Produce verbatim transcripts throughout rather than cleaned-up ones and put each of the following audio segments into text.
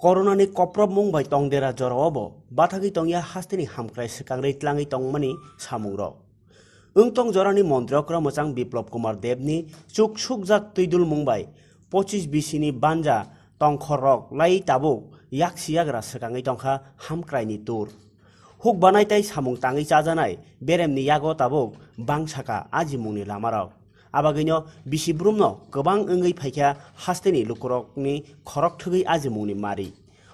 Koronani koprobmung bai tongdera jorao bo bathagwi tongya hasteni hamkrai swkangrwi tlangwi tongmani samungrok. Wngtong jorani montri okra mwchang Biplop Kumar Debni chuk sukjak twidulmung bai pochis bisini banja tongkhorrok lai tabuk yaksi yagra swkangwi tongkha hamkraini tur. Hukbanai tei samung tangwi chajanai beremni yago tabuk bang saka ajimungni lamarok. Abagwino bisi brumno kwbang wngwi phaikha hasteni lukurokni khorok thwgwi ajimungni mari.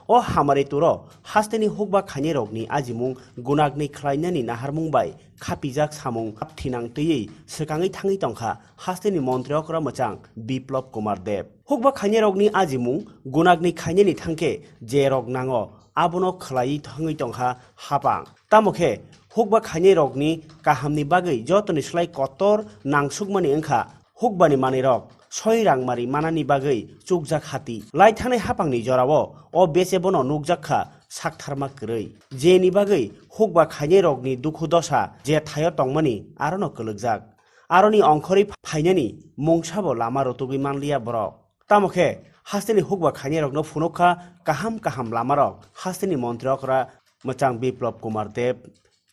O hamari turo hasteni hukba khainairokni ajimung gunakni khlainani naharmung bai khapijak samung thinang twiwi swkangwi thangwi tongkha hasteni montri okra mwchang Biplop Kumar Deb. Hukba khainairokni ajimung gunakni khainani thangkhe je rok nango abono khlaiwi thangwi tongkha hapang. Tamo khe hukba khainairokni kahamni bagwi jotoni slai kotor nangsukmani wngkha hukbani manwirok soi rangmari manani bagwi chukjak hati. Lai thanai hapangni jorao o bechebono nukjak kha saktharma kwrwi. Jeni bagwi hukba khainairokni dukhu dosa je thaio tongmani arono kwlwkjak. Aroni ongkhorwi phainani mungsabo lama rotugwi manliya borok. Tamo khe hasteni hukba khainairokno phunukha kaham kaham lamarok hasteni montri okra mwchang Biplop Kumar Deb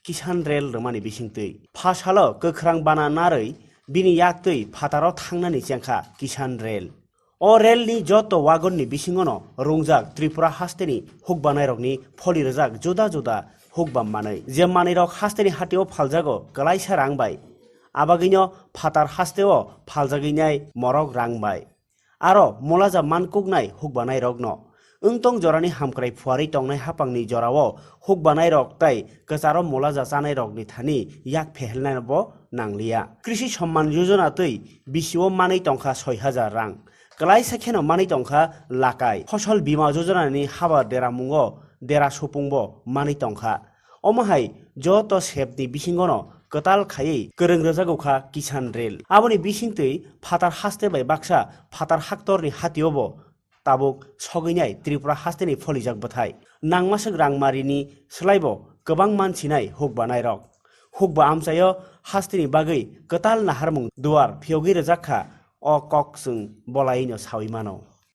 Kisan Rel rwmani bisingtwi. Pha salo kwkhrang bana narwi bini yaktwi phataro thangnani chengkha Kisan Rel. O relni joto wagonni bisingono rungjak Tripura hasteni hukbanairokni pholi rwjak juda juda hukbam manwi. Je manwirok hasteni hatio phaljago kwlaisa rang bai. Abagwino phatar hasteo phaljagwinai morok rang bai. Aro molaja mankuknai hukbanairokno. Wngtong jorani hamkrai phuarwi tongnai hapangni jorao hukbanairok tei kwcharo molaja chanairokni thani yak phehelnainobo nangliya. Krishi Samman Yojana twi bisio manwi tongkha soi hajar rang. Kwlaisa kheno manwi tongkha lakai. Fosol Bima Yojanani haba deramungo dera supungbo manwi tongkha. Omo hai joto sepni bisingono kwtal khaiwi kwrwng rwjago kha Kisan Rel. Aboni bisingtwi phatar haste bai baksa phatar haktorni hatiobo tabuk sogwinai Tripura hasteni pholijak bwthai. Nangmaswk rangmarini swlaibo kwbang mansinai hukbanairok. Hukba amchaio hasteni bagwi kwtal naharmung duar phiyogwi rwjak kha, o kok chwng bolaino sawi mano.